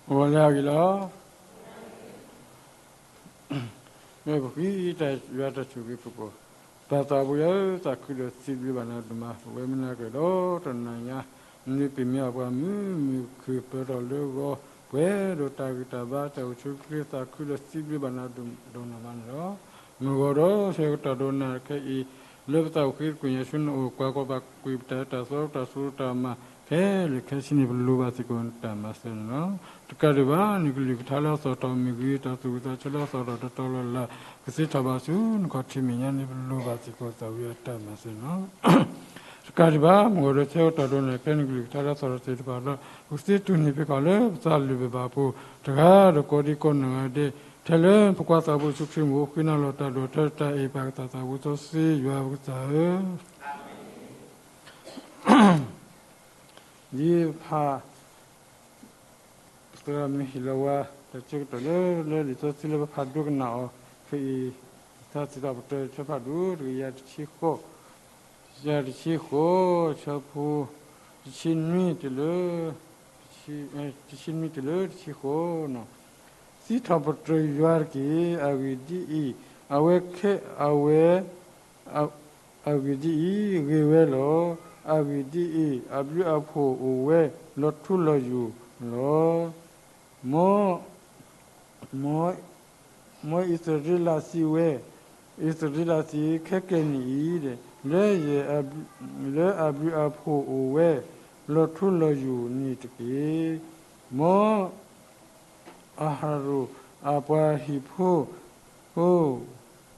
ဂီၤလၢအဂ့ၤလီၤ. မ့ၢ်ပဃ့တၢ်ယွၤတၢ်ဆိၣ်ဂ့ၤပကိး, ပၢ်သးဘိယွၤဧၢ, သးခုဒီးစံးဘျုးဘၣ်နၤဒိၣ်မး, ပဝဲမုၢ်နၤကဒီးတနၤညါ, မနုၤပမ့ၢ်အပှၤမုာ်မုာ်ခုၣ်ပၢၤထီၣ်လၢဂီၤ, ပှဲၤဒီးတၢ်ဂံၢ်တၢ်ဘါတၢ်အိၣ်ဆူၣ်အိၣ်ချ့, သးခုဒီးစံးဘျုးဘၣ်နၤဒိၣ်နီၢ်မးန့ၣ်လီၤ. မုၢ်ဂီၤဒီးဆၢကတီၢ်ဒိၣ်နၤခဲအံၤ, လၢပသးအိၣ်ဃ့သကိးညါဆူနအိၣ်, ကွၢ်ကီပာ်ကွံာ်ပတၢ်တၢ်သီတၢ်စိတၢ်မၤ ခဲလၢာ်ခဲဆ့န့ၣ် ပလိၣ်ဘၣ်စ့ၢ်ကီးနတၢ်မၤစၢၤန့ၣ်လီၤ. တကးဒံးဘၣ် နကလုၢ်ကထါလၢအသီၣ်ထီၣ်မ့ၢ်ဂ့ၤ, တၢ်သူၣ်ဝံၣ်သးဆၢလၢအသီၣ်ထီၣ်တတီၤလီၤလၢ်, ကသ့ထီၣ်ဘၣ်ဆူနခီၣ်ထံးမဲာ်ညါန့ၣ် ပလိၣ်ဘၣ်စ့ၢ်ကီးသးဝံၣ်အတၢ်မၤစၢၤန့ၣ်လီၤ. တကးဒံးဘၣ် မုၢ်ဂီၤဒီးဆၢကတီၢ်ဒိၣ်နၤခဲ နကလုၢ်ကထါလၢအသီၣ်ထီၣ်သ့ၣ်တဖၣ်ဒီး ပကသ့တူၢ်န့ၢ်ဖဲကီးလၢပသးလၢၢ်ပဘၣ်အပူၤ, တဂၤဒီးကိးဒံကိးနီၢ်ဂၤဒဲး, ထဲလၢပကွၢ်သးဘိယ့ၣ်ၡူးခရံာ်မူ ဃ့နၤလီၤတၢ်ဒိၣ်ထီၣ်တၢ်အဲၣ်ပၢ်ကစၢ်သးဘိစီဆှံယွၤပကစၢ်ဧၢ. ယဖး သရၣ်မုၣ်ဟ့ၣ်လီၤဝဲ တၢ်ဆၢကတီၢ်လၢ လၢလံာ်စီဆှံလၢပဖးဒိကနၣ်အီၤ, ဖဲအံၤ တၢ်စံးထီၣ်ပတြၢၤဆၢဖးဒိၣ် တကယၤတဆံဃိး, တကယၤတဆံဃိး ဆၢဖိ တဆံနွံတုၤလၢ တဆံနွံတုၤလၢတဆံဃိးန့ၣ်, စံးထီၣ်ပတြၢၤယွၤတက့ၢ်. အဂ့ၢ်ဒ်အံၤ, အဝဲခဲ အဝဲ အဂ့ၢ်ဒ်အံၤ, ဂ့ၤဝဲလီၤ. အဂ့ၢ်ဒ်အံၤ, အဘျုးအဖှိၣ်အိၣ်ဝဲလီၤထူလီၤယိာ်လီၤ. မ် မ်အံၣ်စရ့လးစံးဝဲ, အံၣ်စရ့လးစံးခဲကနံၣ်အံၤ, လၢ လၢအဘျုးအဖှိၣ်အိၣ်ဝဲလီၤထူလီၤယိာ်န့ၣ်တက့ၢ်. မ် အဟရိၣ်အပှၤဟံၣ်ဖိ ဖိ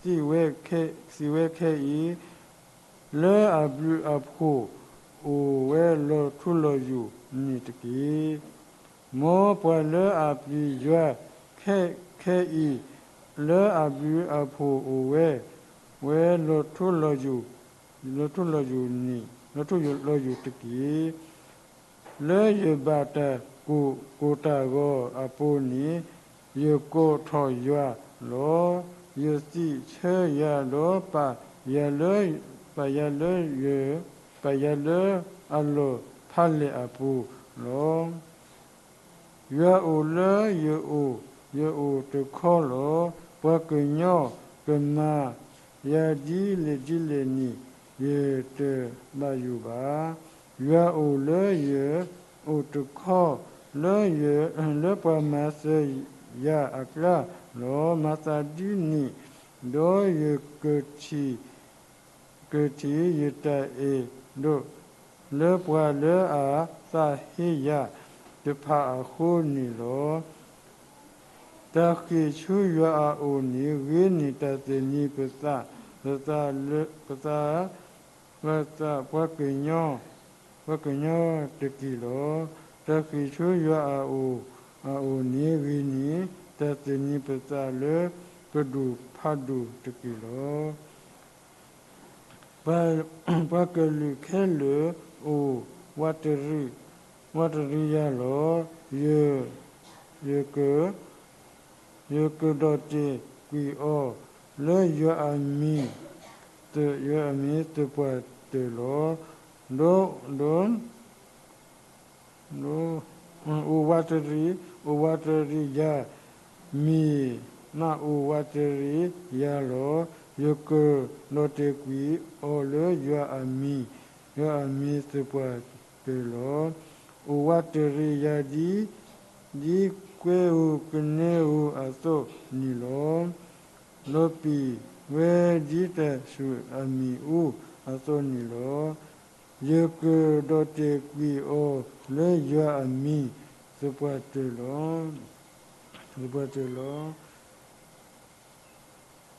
စံးဝဲခဲ စံးဝဲခဲအံၤ, လၢအဘျုးအဖှိၣ်အိၣ်ဝဲလီၤထူလီၤယိာ်န့ၣ်တက့ၢ်. မ်ပှၤလၢအပျံၤယွၤခဲ ခဲအံၤ, လၢအဘျုးအဖှိၣ်အိၣ်ဝဲ ဝဲလီၤထူလီၤယိာ် လီၤထူလီၤယိာ်န့ၣ် လီၤထူလီၤယိာ်တက့ၢ်. လၢယဘၣ်တၢ်ကိၢ် ကိၢ်တၢ်ဂီၤအပူၤန့ၣ်, ယကိးထီၣ်ယွၤလီၤ. ယစံးဆၢယၤဒီးပာ်ယၤလၢ ပာ်ယၤလၢယ ပာ်ယၤလၢအလီၢ်ဖးလဲၢ်အပူၤလီၤ. ယွၤအိၣ်လၢယအိၣ် ယအိၣ်တခီလီၤ. ပှၤကညီကမၤယၤဒ်လဲၣ်ဒ်လဲၣ်န့ၣ် ယတဘၣ်ယိၣ်ဘၣ်. ယွၤအိၣ်လၢယအိၣ်တခီ လၢယ လၢပှၤမၤစၢၤယၤအကျါလီၤ. မၤသးဒ်န့ၣ် ဒီးယကထံၣ် ကထံၣ်ယတၢ်အဲၣ်ဒိး လၢပှၤလၢအသးဟ့ယၤတဖၣ်အဃိန့ၣ်လီၤ. တၢ်ဃ့ၢ်ဆူယွၤအအိၣ်န့ၣ် ဂ့ၤန့ၢ်တၢ်သ့ၣ်နီၣ်ပသး ပသးလၢ ပသး ပှၤကညီ ပှၤကညီတက့ၢ်လီၤ. တၢ်ဃ့ၢ်ဆူယွၤအအိၣ် အအိၣ်န့ၣ် ဂ့ၤန့ၢ်တၢ်သ့ၣ်နီၣ်ပသးလၢပဒိၣ်ဖးဒိၣ်တက့ၢ်လီၤ. ပှၤကလုာ်ခဲလၢာ်အိၣ်ဝးတရံး ဝးတရံးယၤလီၤ. ယ ယက ယကဒီၣ်တဲာ်ကွံာ်အီၤလၢယွၤအမံၤ ယွၤအမံၤသပှၢ်တၢၢ်လီၤ. ဒီး ဒီး ဒီး အိၣ်ဝးတရံး အိၣ်ဝးတရံးယၤ မ့ၢ်မးအိၣ်ဝးတရံးယၤလီၤ. ယကဒီၣ်တဲာ်ကွံာ်အီၤလၢယွၤအမံၤ ယွၤအမံၤသပှၢ်တၢၢ်လီၤ. အိၣ်ဝးတရံးယၤဒ် ဒ်ကွဲဧိၤကနဲဧိၤအသိးန့ၣ်လီၤ. လီၤပံာ်ဝဲဒ်တၢ်ဆူၣ်အမံၤအူအသိးန့ၣ်လီၤ. ယကဒီၣ်တဲာ်ကွံာ်အီၤလၢယွၤအမံၤသပှၢ်တၢၢ်လီၤ. သပှၢ်တၢၢ်လီၤ.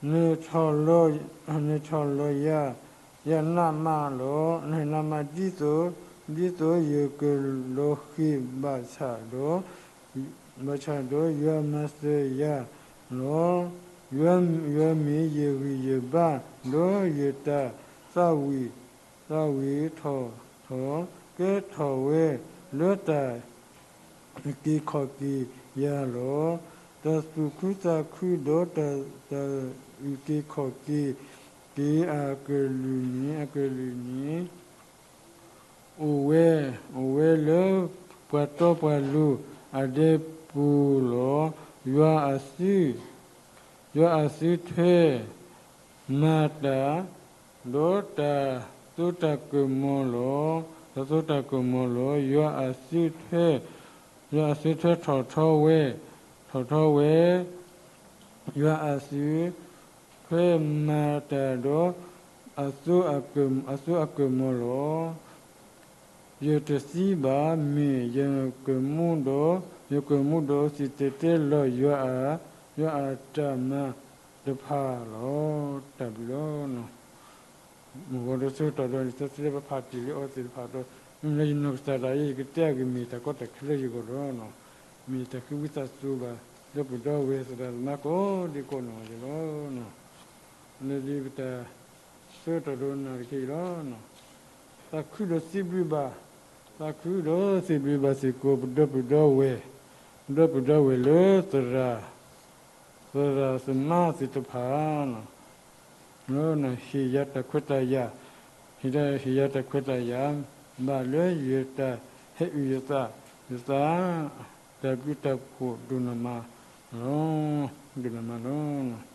နထီၣ်လီၤ နထီၣ်လီၤယၤ ယၤနးမးလီၤ. နးမးဒ်သိး ဒ်သိးယကလီၤဃံၤဘၣ်ဆၣ်ဒီး ဘၣ်ဆၣ်ဒီးယွၤမၤစၢၤယၤလီၤ. ယွၤ ယွၤမ့ၢ်ယဂံၢ်ယဘါ ဒီးယတၢ်သးဝံၣ် သးဝံၣ်ထီၣ်ထီၣ် ကဲထီၣ်ဝဲလၢတၢ် အုၣ်က့ၤခီၣ်က့ၤယၤလီၤ. တၢ်သူၣ်ခုသးခုဒီးတၢ် တၢ်အုၣ်က့ၤခီၣ်က့ၤ က့ၤအကလုၢ်န့ၣ် အကလုၢ်န့ၣ် အိၣ်ဝဲ အိၣ်ဝဲလၢပှၤတီပှၤလိၤအဒဲ ပူၤလီၤ. ယွၤအစု, ယွၤအစုထွဲ မၤတၢ်, ဒီးတၢ်စိတၢ်ကမီၤလီၤ. တၢ်စိတၢ်ကမီၤလီၤ. ယွၤအစုထွဲ, ယွၤအစုထွဲထီၣ်ထီဝဲ, ထီၣ်ထီဝဲ, ယွၤအစု ထွဲမၤတၢ်ဒီး အစိအကမီၤလီၤ. ယတသံဘၣ်, မ့ၢ်ယကမူဒီး, ယကမူဒီးစံၣ်တဲၤတဲလီၤယွၤအ, ယွၤအတၢ်မၤတဖၣ်လီၤ. တၢ်ဘျုးလီၤ. မုၢ်ဂီၤဒီးဆၢကတီၢ်ဒီး တၢ်သ့ၣ်တဖၣ်ပာ်တ့ၢ်လံအီၤသ့ၣ်တဖၣ်ဒီး မ့ၢ်လၢယနီၢ်ကစၢ်ဒၣ်အံၤ ယကတဲအဂ့ၢ်မ့ၢ်တၢ်ကီတၢ်ခဲလၢယဂီၢ်လီၤ. မ့ၢ်တၢ်ဃ့ဝံသးစူၤဘၣ် ဒီပုၢ်ဒီဝဲၢ်သရၣ်သမါကိးဒံကိးနီၢ်ဂၤဒဲးလီၤ. လၢဒ်ပတၢ်ဆၢကတီၢ်ဒီးနၢ်တက့ၢ်အံၤလီၤ. သးခုဒီးစံးဘျုးဘၣ်, သးခုဒီးစံးဘျုးဘၣ်စ့ၢ်ကီး ပဒီပုၢ်ဒီဝဲၢ်, ပဒီပုၢ်ဒီဝဲၢ်လၢသရၣ် သရၣ်သမါသ့ၣ်တဖၣ် ဟ့ၣ်ယၤတၢ်ခွဲးတၢ်ယာ်, ဟ့ၣ်ဒၣ် ဟ့ၣ်ယၤတၢ်ခွဲးတၢ်ယာ် ဘၣ်လၢယတၢ်ဟဲအုၣ်ယသး, ယသး, တၢ်ဘျုးတၢ်ဖှိၣ်ဒိၣ်နၢ်မးလီၤ, ဒိၣ်နၢ်မးလီၤ.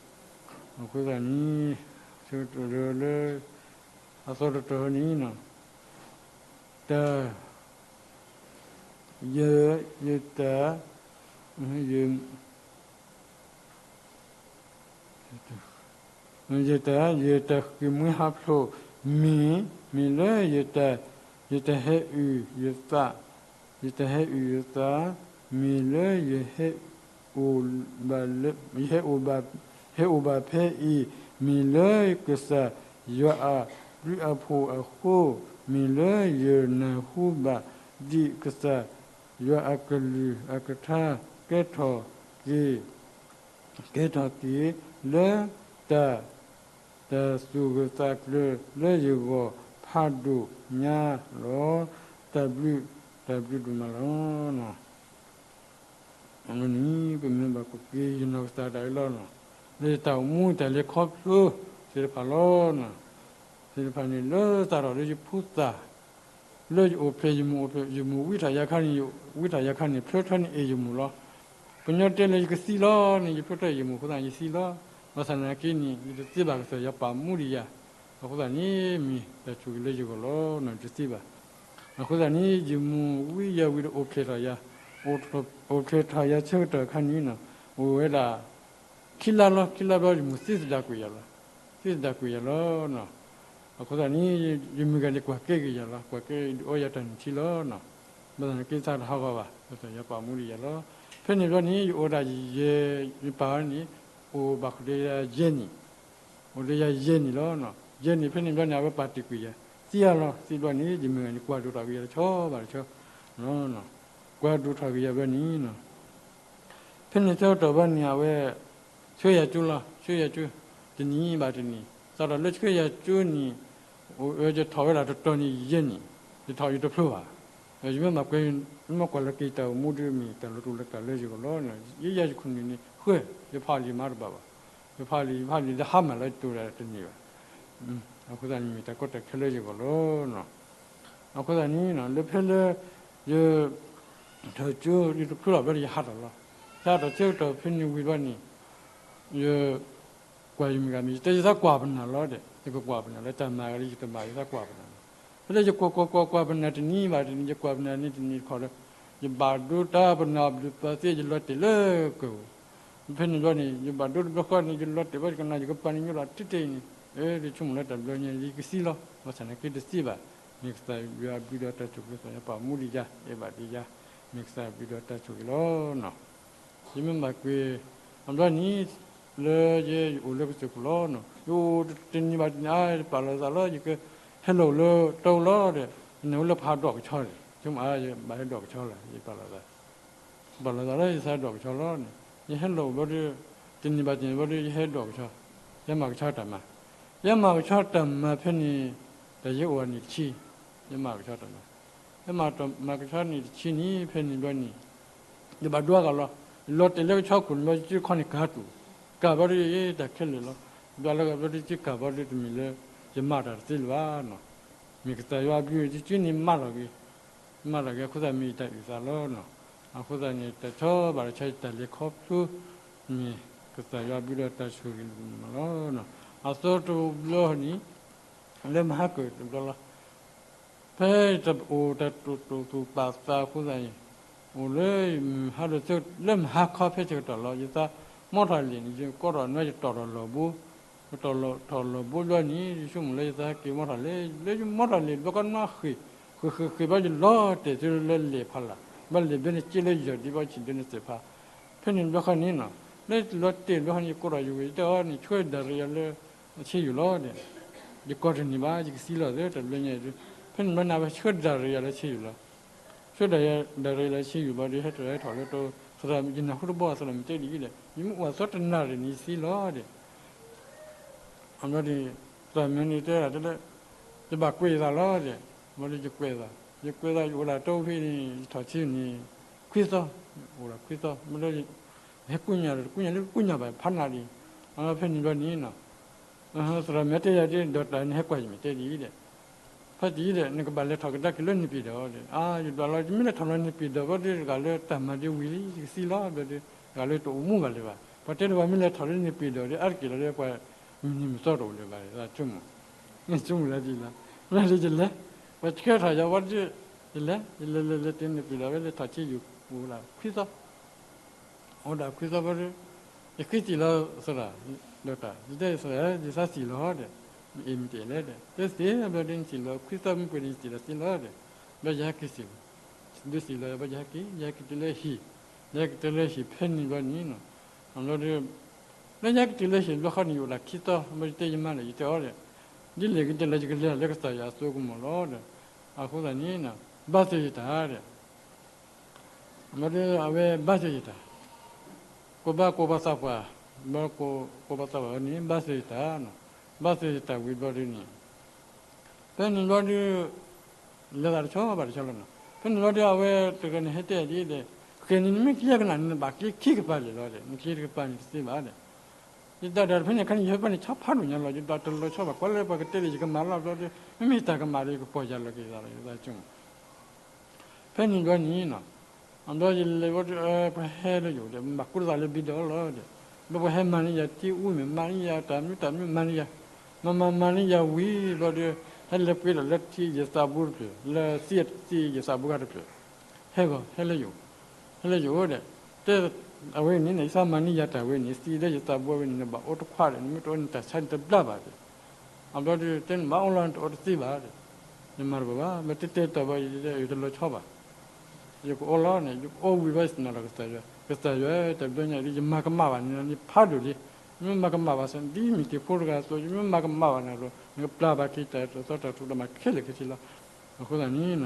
အဃိသတးန့ၣ် ဆၢကတီၢ်လၢ အသီတတီၤန့ၣ် တၢ် ယ ယတၢ် ယ ယတၢ် ယတၢ်ဃ့ၢ်မှံဟးဖျိး မ့ၢ် မ့ၢ်လၢယ ယတၢ်ဟဲအုၣ်ယသး, ယတၢ်ဟဲအုၣ်ယသး, မ့ၢ်လၢယဟဲ အိၣ်ဘၣ်လၢ ယဟဲအိၣ်ဘၣ် ဟဲအိၣ်ဘၣ်ဖဲအံၤ, မ့ၢ်လၢကစၢ်ယွၤအဘျုးအဖှိၣ်အဃိ, မ့ၢ်လၢယနၢ်ဟူဘၣ် ဒ်ကစၢ်ယွၤအကလုၢ်အကထါ ကဲထီၣ်က့ၤ ကဲထီၣ်က့ၤ လၢတၢ် တၢ်သူၣ်ဂၢၢ်သးကျၢၤလၢယဂီၢ်ဖးဒိၣ်ညါလီၤ. တၢ်ဘျုး တၢ်ဘျုးဒိၣ်မးလီၤ. အဝဲန့ၣ် ပမ့ၢ်ဘၣ်ကွၢ်က့ၤယနီၢ်ကစၢ်ဒၣ်အံၤလီၤ. လၢယတၢ်အိၣ်မူတၢ်လဲၤခီဖျိသ့ၣ်တဖၣ်လီၤ. သ့ၣ်တဖၣ်န့ၣ် လၢစးထီၣ်လၢယဖိသၣ် လၢယအိၣ်ဖျဲၣ်ယမုၢ်အိၣ်ဖျဲၣ် ယမုၢ်ဝံထီၣ်ယၤခါန့ၣ် ဝံထီၣ်ယၤခါန့ၣ် ဖျိထီၣ်န့ၣ်အဲၣ်ယမုၢ်လီၤ. ပညီတဲလၢယကသံလီၤန့ၣ် ယဖျိထီၣ်အဲၣ်ယမုၢ်အဃိသတး ယသံလီၤ. ဘၣ်ဆၣ်သနာ်က့န့ၣ် ယတသ့ဘၣ်ကစၢ်ယွၤပာ်မူဒံးယၤ, အဃိသတးန့ၣ် မ့ၢ်တၢ်ဆိၣ်ဂ့ၤလၢယဂီၢ်လီၤ. ယတသ့ဘၣ်. အဃိသတးန့ၣ် ယမုၢ်ဝံယၤဝံဒီးအိၣ်ဖျဲၣ်ထီၣ်ယၤ, အိၣ်ဖျဲၣ်ထီၣ်ယၤဆၢကတီၢ်အခါန့ၣ် အိၣ်ဝဲဒၣ် ခံလါလီၤ. ခံလါဘျီ ယမုၢ်သံသဒၣ်ကွံာ်ယၤလီၤ. သံသဒၣ်ကွံာ်ယၤလီၤ. အဃိသတးန့ၣ် ယမုၢ်ဂၤန့ၣ်ကွၢ်ကဲက့ၤယၤလီၤ. ကွၢ်ကဲဒုးအီယၤတၢ်နုၢ်ထံလီၤ. ဘၣ်ဆၣ်သနာ်က့သးတဟးဂီၤဘၣ်, ဘၣ်ဆၣ်ယွၤပာ်မူဒံးယၤလီၤ. ဖဲန့ၣ်ဘျီန့ၣ် ယအိၣ်ဒၣ်ယဲ, ယပၢ်န့ၣ် အိၣ်ဘၣ်ဃုာ်ဒီးယၤယဲၢ်နံၣ်, အိၣ်ဒီးယၤယဲၢ်နံၣ်လီၤ. ယဲၢ်နံၣ်ဖဲန့ၣ်ဘျီန့ၣ် အဝဲပာ်တ့ၢ်ကွံာ်ယၤ, သံယၤလီၤ. သံဘျီန့ၣ် ယမုၢ်ဂၤန့ၣ် ကွၢ်ဒိၣ်ထီၣ်က့ၤယၤတဆီဘၣ်တဆီ, ကွၢ်ဒိၣ်ထီၣ်က့ၤယၤဘျီန့ၣ် ဖဲန့ၣ်ဆၢကတီၢ်ဘျီန့ၣ် အဝဲ ဆှၢယၤကၠိလီၤ. ဆှၢယၤကၠိ တနံၤဘၣ်တနံၤ, စးထီၣ်လၢဆှၢယၤကၠိန့ၣ် ယထီၣ်ဝဲဒၣ်တတီၤန့ၣ်ယဲၢ်နံၣ်, ယထီၣ်ယတဖျိဘၣ်. ယမ့ၢ်မၤကွၢ်, မ့ၢ်ကွၢ်လီၤက့ၤတၢ်အိၣ်မူဒ်မ့ၢ်တၢ်လီၤတူာ်လီၤကာ်လၢယဂီၢ်လီၤ. ယဲယၤယခိၣ်နူာ်န့ၣ် ဃဲ, ယဖးလံာ်မၤတဘၣ်ဘၣ်. ယဖးလံာ်, ယဖးလံာ်လၢဟါမၢ်လၢယတိၤဒၣ်တန့ၢ်ဘၣ်. အဃိသတးန့ၣ်မ့ၢ်တၢ်ကီတၢ်ခဲလၢယဂီၢ်လီၤ. အဃိသတးန့ၣ် လၢဖဲလၢ ယ ထီၣ်ကၠိ ယတဖျိလီၤဘျီဒီးယဟးထီၣ်လီၤ. ယဟးထီၣ်ဆၢကတီၢ်ဖဲန့ၣ်ဝံၤဘျီန့ၣ် ယ ကွၢ်ယမုၢ်ဂၤမ့ၢ် ယတဲယသးကွၢ်ပနၢ်လီၤဒီး ယကကွၢ်ပနၢ်လၢတၢ်မၤဂ့ၤလၢယတမၤ ယသးကွၢ်ပနၢ်လီၤ. ဖဲလၢယကွၢ်ကွၢ်ကွၢ်ကွၢ်ပနၢ်တနံၤဘၣ်တနံၤ ယကွၢ်ပနၢ်န့ၣ်တနံၤတခီဒီး ယဘၣ်ဒိတၢ်ပနၢ်ဘျုးပှၤသ့ ယလီၤတဲာ်လၢကဝီၤ ဖဲန့ၣ်ဘျီန့ၣ် ယဘၣ်ဒိတဘျီဃီန့ၣ် ယလီၤတဲာ်ဘၣ်ယကနၣ် ယကပာ်န့ၢ်ညီလီၤတံၢ်တံၢ်န့ၣ် ယဆိကမိၣ်လၢတၢ်ဘျီညါ ယကသံလီၤ. ဘၣ်ဆၣ်သနာ်က့တသံဘၣ်. မ့ၢ်ကစၢ်ယွၤအဘျုးဒီးတၢ်ဆိၣ်ဂ့ၤ ကစၢ်ယွၤပာ်မူဒံးယၤ အဲၣ်ဘၣ်ဒံးယၤ မ့ၢ်ကစၢ်ယွၤအဘျုးဒီးတၢ်ဆိၣ်ဂ့ၤလီၤ. ယမ့ၢ်ဘၣ်ကွၢ် အဘျီန့ၣ် လၢယအိၣ်လၢကစၢၢ်ခိၣ်လီၤ. ယအိၣ်တနံၤဘၣ်တနံၤ အါ ယပာ်လီၤသးလီၤ ယကဟဲလီၤလၢတီလီၤဒီး ယနၢ်ဟူလၢဖးဒိၣ်ကဆီဒီး ဆိကမိၣ်အါ ယဘၣ်ဟဲဒိၣ်ကဆီလီၤ ယပာ်လီၤသး ယပာ်လီၤသးလၢယသးဒိၣ်ကဆီလီၤန့ၣ် ယဟဲလီၤအိၣ်ဘျီဒီး တနံၤဘၣ်တနံၤဘျီဒီး ယဟဲဒိၣ်ကဆီ ယမၤကဆီတၢ်မၤ ယမၤကဆီတၢ်မၤဖဲန့ၣ် တၢ်ယဲအိၣ်နံၣ်တဆံ ယမၤကဆီတၢ်မၤ ယမၤကဆီနံၣ်တဆံန့ၣ် ဖဲန့ၣ်ဘျီန့ၣ် ယဘၣ်ဒိအဂၤလီၤ. ယလီၤတဲာ်လၢကဆီခိၣ်န့ၣ်ဘျီ ယစုခီန့ၣ်ကၤတူာ် ကၤဘျီဒီး တၢ်ခဲလၢာ်လီၤ. ယဘျီလၢကၤဘျီဒီး ယစုကၤဘျီဒီး တမ့ၢ်လၢ ယမၤတၢ်တသ့လၢၤဘၣ်နီၤ. မ့ၢ်ကစၢ်ယွၤအဘျုး ယစုန့ၣ်မၤလီၤက့ၤ မၤလီၤက့ၤအဃိသတးမ့ၢ်ယတၢ်အုၣ်သးလီၤနီၤ. အဃိသတးန့ၣ် တၢ်ဆီဘၣ်တၢ်ဆီ ယတၢ်လဲၤခီဖျိ မ့ၢ်ကစၢ်ယွၤဘျုးဒီးတၢ်ဆိၣ်ဂ့ၤန့ၣ်မးလီၤ. အသီတဘျီန့ၣ် လၢမဟါကၢၢ်တဘျီလီၤ. ဖဲတအိၣ်တၢ်တိာ်တိာ်သူၣ်ပာ်သးအဃိသတးန့ၣ် အိၣ်လၢမုၢ်ဟါဒီး လၢမဟါခီဖဲဆၢကတီၢ်လီၤ. ယသးမီထီၣ်လံာ်န့ၣ် ယကိးထီၣ်နွဲ ယတီၢ်ထီၣ်လီၢ်ဘိ, ယတီၢ်ထီၣ်လီၢ်ဘိဘျီန့ၣ် ယဆိကမိၣ်လၢယသးဟဲက့ၤမီထီၣ်လံာ်, လၢယမီထီၣ်လံာ်ဘျီခီနွဲဃ့ၢ်, ဃ့ၢ်ဃ့ၢ်ဃ့ၢ်ဘျီ ယလီၤတဲာ်တုၤလၢလံာ်ဖီလာ်, ဘျီလံာ်ဘျီန့ၣ်က့လၢယီၢ်ဒံးဘၣ်ဆံးဒၢန့ၣ်သ့ၣ်ဖး. ဖဲန့ၣ်ဘျီခီန့ၣ်နီၤ လၢလီၤတဲာ်ဘျီခီန့ၣ် ယကိးထီၣ်ယဝဲၢ် ယတဲအီၤန့ၣ် ဆှၢဒၣ်ရံးယၤလၢ ဆ့ယိၣ်လီၤဒီး ယကိးတန့ၢ်ဘၣ် ယကသံလီၤသ့တဘျီညါအံၤဒီး ဖဲန့ၣ်ဘျီန့ၣ် အဝဲဆှၢဒၣ်ရံးယၤလၢဆ့ယိၣ်လီၤ. ဆှၢဒၣ်ရံးယၤလၢဆ့ယိၣ်ဘျီဒီး ဟဲထီၣ်ဟဲထီၣ်လၢတၢ် သရၣ်မုၣ် ယနၢ်ဟူတဘျီ သရၣ်မုၣ်တဲဒ်အံၤဒီး ယမ့ၢ်အိၣ်အသီတနၣ်ရံၣ်န့ၣ်ယသံလီၤဒီး အဘျီဒီး သရၣ်မုၣ်န့ၣ်တဲဒၣ်လၢ ယဘၣ်ကွဲးယသးလီၤဒီး ဘျီဒီးယကွဲးသး, ယကွဲးသး ယအိၣ်ဒၣ်တၢ်ဖဲန့ၣ် ယထီၣ်ဆံန့ၣ် ခွံသီ, အိၣ်ဒၣ်ခွံသီ ဘျီဒီး ယဟဲကူၣ်ညါဒီး တကူၣ်ညါလၢကူၣ်ညါဘၣ်ဖးနၣ်ရံၣ်, အဖဲန့ၣ်ဘျီန့ၣ်နီၤ သရၣ်မုၣ်တဲယၤဒ် ဒီးတၢ်န့ၣ်ဟဲကွၢ်ယမဲာ်တဲဒ်အံၤဒီး ဖဲဒ်အံၤဒီး နကဘၣ်လဲၤထီၣ်ကဒါက့ၤလၢနပံၤဒီးဒီး အါ ယဒွးလီၤ ယမ့ၢ်လဲၤထီၣ်လၢနပံၤဒီးဘျီဒီး တဂၤလၢတၢ်မၤဒ်ဝံၤလံ ယကသံလီၤဘျီဒီး တဂၤလၢတအိၣ်မူဘၣ်လၢၤဘၣ်. ပှၤတဲတဝၤမ့ၢ်လဲၤထီၣ်လၢနပံၤဒီးဒီး အါတက့ၢ်လီၤဒီး ပှၤမုၢ်နံၤမုၢ်သီတအိၣ်လၢၤဘၣ် ယဆိကမိၣ် ယဆိကမိၣ်လၢဒ်လီၤ. ဘျီဒီးယလဲၤ ပှၤဆှၢထီၣ်ယၤဘျီဒီး ယလဲၤ ယလဲၤလဲၤလဲၤတုၤနပံၤဒီး ဝဲလဲၤထီၣ်ဆံယိၣ်အိၣ်ဒၣ်ခွံသီ အိၣ်ဒၣ်ခွံသီဘျီဒီး ယဃ့စံၣ်လီၤသရၣ် ဒီးတၢ် ယတဲသရၣ် ယသးစံၣ်လီၤဒီး မ့ၢ်အ့ၣ်မ့ၢ်တအဲၣ်လဲၣ်ဒီး တဲသ့ဘျီဒီး နစံၣ်လီၤခွံသီမ့ၢ်ပှဲၤန့ၣ် ယစံၣ်လီၤသ့လီၤဒီး ဘျီယဟဲက့ၤစံၣ် ဒုးစံၣ်လီၤ ဘျီယဟဲက့ၤ ယဟဲက့ၤတုၤလၢဟံၣ် ယဟဲက့ၤတုၤလၢဟံၣ်ဖဲန့ၣ်ဘျီန့ၣ်နီၤ ဘျီဒီး လၢယဟဲက့ၤတုၤလၢဟံၣ်ဘျီခီန့ၣ် ယအိၣ်ဒၣ်ခံသီ ဘျီယတဲယမါဒီး ယတဲအီၤဒီး ဒ်လဲၣ်ဂ့ၤဒ်လဲၣ် ယကလဲၤလၢကစၢ်ယွၤအစိကမီၤလီၤဒီး အဃိသတးန့ၣ် ဘါသ့ၣ်ယတၢ်ဒီး ဘျီဒီးအဝဲဘါသ့ၣ်ယတၢ် ကိးဘၣ်ကိးဘၣ်သးပှၢ် ဘျီကိးဘၣ်သးပှၢ်န့ၣ် ဘါသ့ၣ်ယတၢ်နီၤ ဘါသ့ၣ်ယတၢ်ဝံၤဘျီဒီးန့ၣ် ဖဲန့ၣ်ဘျီဒီး လဲၤသးတဆီဘၣ်တဆီလီၤနီၤ ဖဲန့ၣ်ဘျီဒီး အဝဲတဂၤန့ၣ်ဟဲတဲဒ်ဒီး ဃဲၤန့ၣ် နမ့ၢ်ကျ့ကနၣ်န့ၣ် နဘၣ်ကျ့ခံကပၤလံလီၤဒီး နကျ့တကပၤန့ၣ်တသ့ဘၣ်ဒီး ယတၢ်ဒၣ်ဖဲန့ၣ်အခါန့ၣ် ယဟဲဖဲန့ၣ် ဆါဖးဒိၣ်ညါလီၤ ယဒွးတလီၤဆီဘၣ် ကွၢ်လၢပှၤကတဲဒီး ယကမၤလီၤဘျီဒီး မ့မ့ၢ်ယတၢ်ကမၣ်ဒီး ယကပီၢ်ယၢ်လီၤက့ၤသးလီၤ ယသးဆိကမိၣ် ဖဲန့ၣ်ဘျီန့ၣ်နီၤ အဘျီယလဲၤဘျီဒီး ပှၤဟဲလၢယအိၣ်ဒီး ဘၣ်ကိးသးလၢဘံဒီးလီၤဒီး ဘျီပှၤဟဲမၤန့ၢ်ယၤထံအူမ့ၢ် မၤန့ၢ်ယၤတၢ်မနုၤတၢ်မနုၤ မၤန့ၢ်ယၤ မၤမၤမၤန့ၢ်ယၤဝံၤဘျီဒီး ဟဲလဲၤပှ့ၤဒီးလၢထံယသးဘိတဖျၢၣ် လၢသံယသးဘိဂၤတဖျၢၣ် ဟဲဂီၤ ဟဲလၢယအိၣ် ဟဲလၢယအိၣ်ဒီး တဲ အဝဲန့ၣ် ယသးမၤန့ၢ်ယၤတၢ်ဝဲန့ၣ် သံလၢယသးဘိဝဲန့ၣ် နဘၣ်အိၣ်တခွးဒီး နမ့ၢ်တအိၣ်န့ၣ် တၢ်ဆါန့ၣ်တဘျါဘၣ်ဒီး အဘျီဒီး တဲနဘၣ်အိၣ်လီၤ နတအိၣ်တသ့ဘၣ်ဒီး ယမၤတဘၣ်ဘၣ် ဘျီတဲတဲတၢ်ဘၣ် ယတလီၤဆီဘၣ် ယကအိၣ်လီၤန့ၣ် ယကအိၣ်ဝံၤဘျီ ယသနာ်လီၤကစၢ်ယွၤ ကစၢ်ယွၤ တဘျီညါအံၤ ယမၤကမၣ်ဘၣ်န့ၣ်လီၤ နဖးဒိၣ်လံ မ့ၢ်မၤကမၣ်ဘၣ်စ့ၢ် ဒ်ယမ့ၢ်တံၤဖိတဂၤအသိး ယမ့ၢ်မၤကမၣ်ဘၣ်န့ၣ်ဒီး နကပျၢ်ဘၣ်က့ၤတၢ်တၢ်သီတၢ်ထူးတၢ်မၤခဲလၢာ်ခဲဆ့လီၤ. အဃိသတးန့ၣ်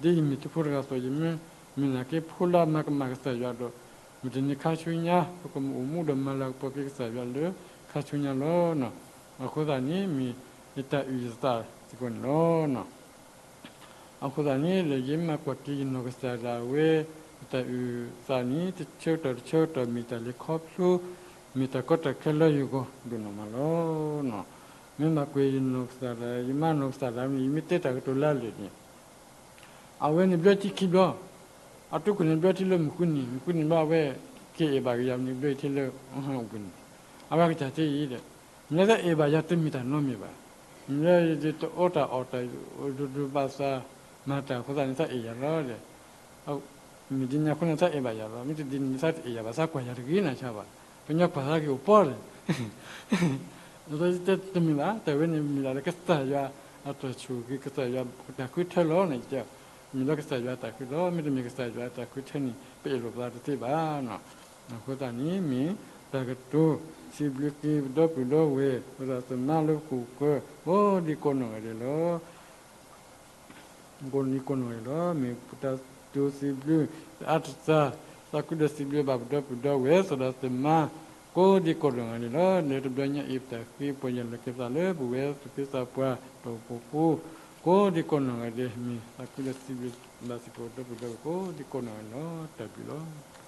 ဒ်ယမ့ၢ်တံၤဖိတဂၤအသိး ယမ့ၢ်မုၢ်လၢ်က့ၤဖိလၢမၤကမၣ်ကစၢ်ယွၤဒီး မုၢ်တနံၤခါဆူညါ ပကမၤအိၣ်မူဒီးမၤလၤကပီၤက့ၤကစၢ်ယွၤလၢ ခါဆူညါလီၤ. အဃိသတးန့ၣ် မ့ၢ်ယတၢ်အုၣ်ယသးစ့ၢ်ကီးန့ၣ်လီၤ. အဃိသတးန့ၣ် လၢယမ့ၢ်ကွၢ်က့ၤယနီၢ်ကစၢ်ဒၣ်ဝဲ ယတၢ်အုၣ်သးန့ၣ် တဆၢကတီၢ်တဆၢကတီၢ် မ့ၢ်တၢ်လဲၤခီဖျိ မ့ၢ်တၢ်ကီတၢ်ခဲလၢယဂီၢ်ဒိၣ်နီၢ်မးလီၤ. မ့ၢ်ဘၣ်ကွၢ်ယနီၢ်ကစၢ်ဒၣ် ယမါနီၢ်ကစၢ်ဒၣ်န့ၣ် ယမ့ၢ်တဲတၢ်ကတိၤလၢအလၢာ်န့ၣ် အဝဲန့ၣ်ဘျၢထံခံဘျီ, အတံၤခိၣ်န့ၣ်ဘျၢထံလၢမုၢ်ဃုနံၤ, မုၢ်ဃုနံၤဘျီအဝဲက့ၤအဲၣ်ဘၣ်က့ၤယၤန့ၣ် ဘျၢထံလၢအပူၤန့ၣ်, အဝဲကစၢ်တဲအံၤဒီး, မ့ၢ်လၢတၢ်အဲၣ်ဘၣ်ယၤတမ့ၢ်တၢ်နီတမံၤဘၣ်, မ့ၢ်လၢယတအီၣ်တၢ်အီၣ်တၢ်ဒိၣ်ဒိၣ်ဘၣ်သး မၤတၢ်အဃိသတးန့ၣ် တၢ်အဲၣ်ယၤလီၤဒီး မ့ၢ်ဒ်န့ၣ်အဃိန့ၣ် တၢ်အဲၣ်ဘၣ်ယၤလီၤ, မ့ၢ်တဒ်န့ၣ် တၢ်အဲၣ်ယၤဘၣ် တၢ်ကွၢ်ယၤတဂ့ၤနၤဆါဘၣ်, ကညီကွၢ်သးက့ၤအိၣ်ပီၢ်လဲၣ် တမ့ၢ်ဘၣ်, တၢ်ဝဲန့ၣ်မ့ၢ်ဒၣ်လၢကစၢ်ယွၤ အတၢ်ဆိၣ်ဂ့ၤကစၢ်ယွၤတၢ်ဃုထၢလီၤန့ၣ်, မ့ၢ်လၢကစၢ်ယွၤတၢ်ဃုထၢလီၤ, မ့တမ့ၢ်ကစၢ်ယွၤတၢ်ဃုထၢန့ၣ် ပအဲၣ်လိာ်ပသးတသ့ဘၣ်. အဃိသတးန့ၣ် မ့ၢ်တၢ်ကတိၤစံးဘျုးက့ၤပဒီပုၢ်ဒီဝဲၢ် သရၣ်သမါလၢပခိၣ်ပဃၢၤ ကိးဒံကိးနီၢ်ဂၤဒဲးလီၤ. ကိးဒံကိးနီၢ်ဂၤဒဲးလီၤ. မ့ၢ်ပတၢ်တိၤစံးဘျုး သအါတစၢ်, သးခုဒီးစံးဘျုးဘၣ်ပဒီပုၢ်ဒီဝဲၢ် သရၣ်သမါ ကိးဒံကိးနီၢ်ဂၤဒဲးလီၤ. လၢတဘျီညါအံၤ ပတၢ်ဃ့ပီၢ်ယၢ်လီၤက့ၤပသးလၢပဝဲသူၣ်က့သးပှၢ် တၢ်အိၣ်ဖှိၣ်ဖိ ကိးဒံကိးနီၢ်ဂၤဒဲး မ့ၢ်သးခုဒီးစံးဘျုးဘၣ်စ့ၢ်ကီးပဒီပုၢ်ဒီဝဲၢ် ကိးဒံကိးနီၢ်ဂၤဒဲးလီၤ. တၢ်ဘျုးလီၤ.